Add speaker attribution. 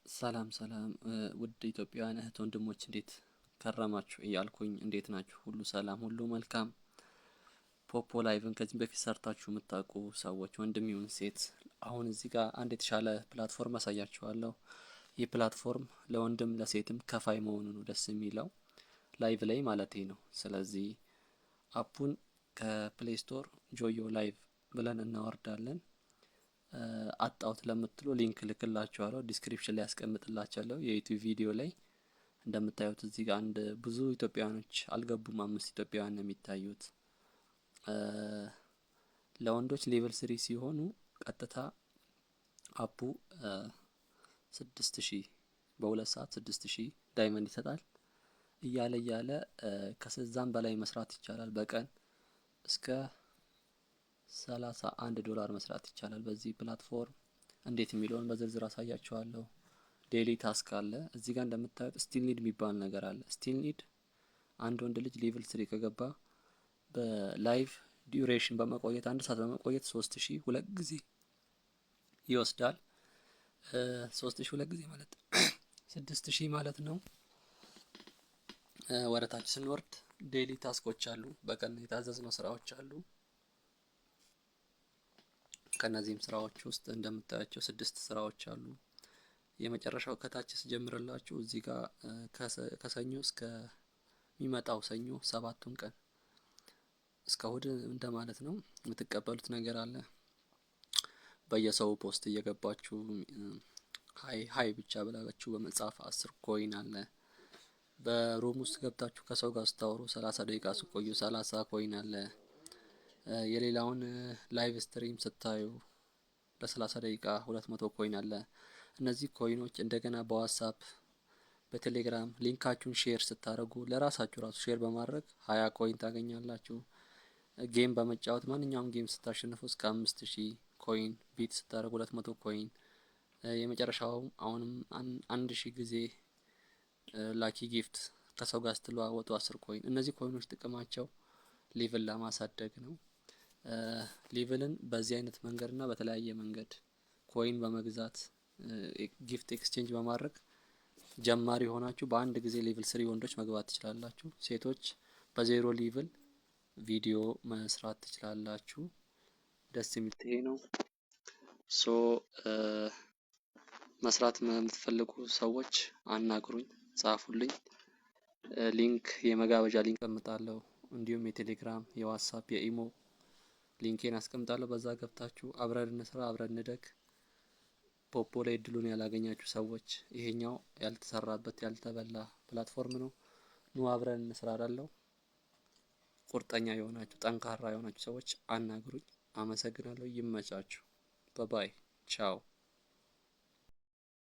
Speaker 1: ሰላም ሰላም ውድ ኢትዮጵያውያን እህት ወንድሞች፣ እንዴት ከረማችሁ እያልኩኝ፣ እንዴት ናችሁ? ሁሉ ሰላም፣ ሁሉ መልካም። Poppo Live ን ከዚህም በፊት ሰርታችሁ የምታውቁ ሰዎች ወንድም ይሁን ሴት፣ አሁን እዚህ ጋር አንድ የተሻለ platform አሳያችኋለሁ። ይህ platform ለወንድም ለሴትም ከፋይ መሆኑ ነው ደስ የሚለው፣ live ላይ ማለት ነው። ስለዚህ app ኡን ከ Play Store Joyo Live ብለን እናወርዳለን። አጣውት ለምትሉ link ልክላችኋለሁ፣ description ላይ ያስቀምጥላችኋለሁ የ YouTube ቪዲዮ ላይ። እንደምታዩት እዚህ ጋር አንድ ብዙ ኢትዮጵያውያኖች አልገቡም። አምስት ኢትዮጵያውያን ነው የሚታዩት። ለወንዶች level 3 ሲሆኑ ቀጥታ app ኡ 6000፣ በ2 ሰዓት 6000 diamond ይሰጣል። እያለ እያለ ከዛም በላይ መስራት ይቻላል። በቀን እስከ 31 ዶላር መስራት ይቻላል በዚህ platform። እንዴት የሚለውን በዝርዝር አሳያችኋለሁ። Daily task አለ። እዚህ ጋር እንደምታዩት still need የሚባል ነገር አለ። Still need አንድ ወንድ ልጅ level 3 ከገባ በ live duration በመቆየት፣ አንድ ሰዓት በመቆየት 3000 ሁለት ጊዜ ይወስዳል። 3000 ሁለት ጊዜ ማለት 6000 ማለት ነው። ወደ ታች ስንወርድ daily task ኦች አሉ። በቀን የታዘዝነው ስራዎች አሉ። ከነዚህም ስራዎች ውስጥ እንደምታያቸው ስድስት ስራዎች አሉ። የመጨረሻው ከታች ስጀምርላችሁ እዚህ ጋር ከሰኞ እስከ የሚመጣው ሰኞ ሰባቱን ቀን እስከ እሁድ እንደማለት ነው፣ የምትቀበሉት ነገር አለ። በየሰው post እየገባችሁ "hi hi" ብቻ ብላችሁ በመጻፍ 10 coin አለ። በ room ውስጥ ገብታችሁ ከሰው ጋር ስታወሩ፣ 30 ደቂቃ ስቆዩ 30 coin አለ። የሌላውን live stream ስታዩ ለ30 ደቂቃ 200 coin አለ። እነዚህ coin ኦች እንደገና በ WhatsApp፣ በ Telegram link ኣችሁን share ስታደርጉ፣ ለራሳችሁ ራሱ share በማድረግ 20 coin ታገኛላችሁ። Game በመጫወት ማንኛውም game ስታሸንፉ እስከ 5000 coin፣ bit ስታደርጉ 200 coin፣ የመጨረሻው አሁንም 1000 ጊዜ lucky gift ከሰው ጋር ስትለዋወጡ 10 coin። እነዚህ coin ኦች ጥቅማቸው level ለማሳደግ ነው። Level ን በዚህ አይነት መንገድ እና በተለያየ መንገድ coin በመግዛት፣ gift exchange በማድረግ ጀማሪ ሆናችሁ በአንድ ጊዜ level 3 ወንዶች መግባት ትችላላችሁ። ሴቶች በ0 level ቪዲዮ መስራት ትችላላችሁ። ደስ የሚል ይሄ ነው። So መስራት የምትፈልጉ ሰዎች አናግሩኝ፣ ጻፉልኝ። Link፣ የመጋበዣ link አስቀምጣለሁ። እንዲሁም የ Telegram፣ የ WhatsApp፣ የ Imo link ኤን አስቀምጣለሁ። በዛ ገብታችሁ አብረን እንስራ፣ አብረን እንደግ። Poppo ላይ እድሉን ያላገኛችሁ ሰዎች ይሄኛው ያልተሰራበት ያልተበላ platform ነው። ኑ አብረን እንስራ እላለሁ። ቁርጠኛ የሆናችሁ፣ ጠንካራ የሆናችሁ ሰዎች አናግሩኝ። አመሰግናለሁ። ይመቻችሁ። Bye bye፣ ቻው።